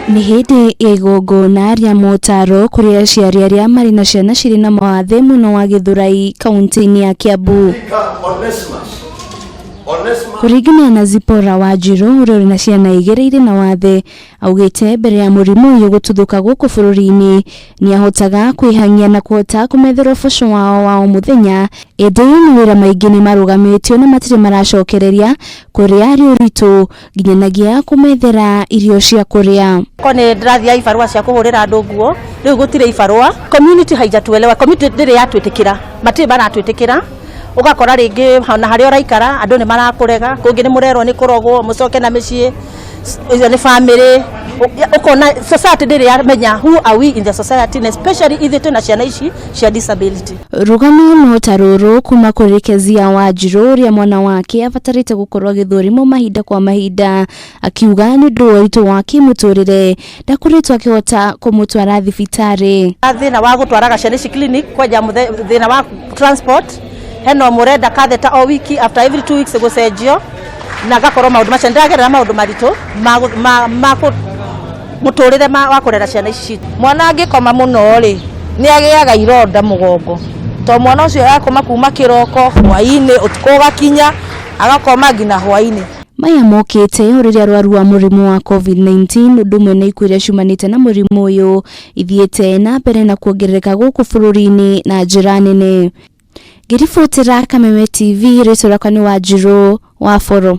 Nĩ hĩndĩ ya igongona rĩa motaro kũrĩ aciari arĩa marĩ na ciana cirĩ na mawathe mwena wa Gĩthũrai kaunti-inĩ ya Kiambu. Kũringana na Zipporah Wanjirũ ũrĩa ũrĩ na ciana igĩrĩ irĩ na wathe, augĩte mbere ya mũrimũ ũyũ gũtuthũka gũkũ bũrũri-inĩ nĩahotaga kwĩhang'ia na kũhota kũmethera ũboco wao wa o mũthenya, ĩndĩ mawĩra maingĩ nĩmarũgamĩtio na matirĩ maracokereria kũrĩa arĩ ũritũ nginyanagia kũmethera irio cia kũrĩa. Ko nĩ ndĩrathiaga ibarũa cia kũhũrĩra andũ nguo, rĩu gũtirĩ ibarũa. Community haijatuelewa, community ndĩrĩ yatwĩtĩkĩra, matirĩ maratwĩtĩkĩra. Ũgakora rĩngĩ ona harĩa ũraikara andũ nĩ marakũrega, kũngĩ nĩ mũrerwo nĩ kũrogwo mũcoke na mĩciĩ, ĩyo nĩ family. Ũkona society ndĩrĩ yamenya who are we in the society, and especially ithuĩ twĩna ciana ici cia disability. Rũgano no ta rũrũ kuma kũrĩ Kezia Wanjirũ ũrĩa mwana wake abatarĩte gũkorwo agĩthũrimwo mahinda kwa mahinda, akiuga nĩ ũndũ wa ũritũ wa kĩmũtũrĩre ndakoretwo akĩhota kũmũtwara thibitarĩ. Thĩna wa gũtwaraga ciana ici clinic kwanja thĩna wa transport, hena ũmwe ũrenda catheter o wiki, after every 2 weeks gũcenjio, na ngakorwo maũndũ macio ndĩragerera maũndũ maritũ ma mũtũrĩre wa kũrera ciana ici. Mwana angĩkoma mũno rĩ, nĩ agĩaga ironda mũgongo, to mwana ũcio akoma kuma kĩroko, hwainĩ, ũtukũ ũgakinya, agakoma nginya hwainĩ. Maya mokĩte o rĩrĩa arwaru a mũrimũ wa COVID-19 ũndũ ũmwe na ikuũ iria ciumanĩte na mũrimũ ũyũ ithiĩte na mbere na kuongerereka gũkũ bũrũri-inĩ na njĩra nene. Ngĩribotera Kameme TV, rĩtwa rĩakwa nĩ Wanjirũ wa Boro.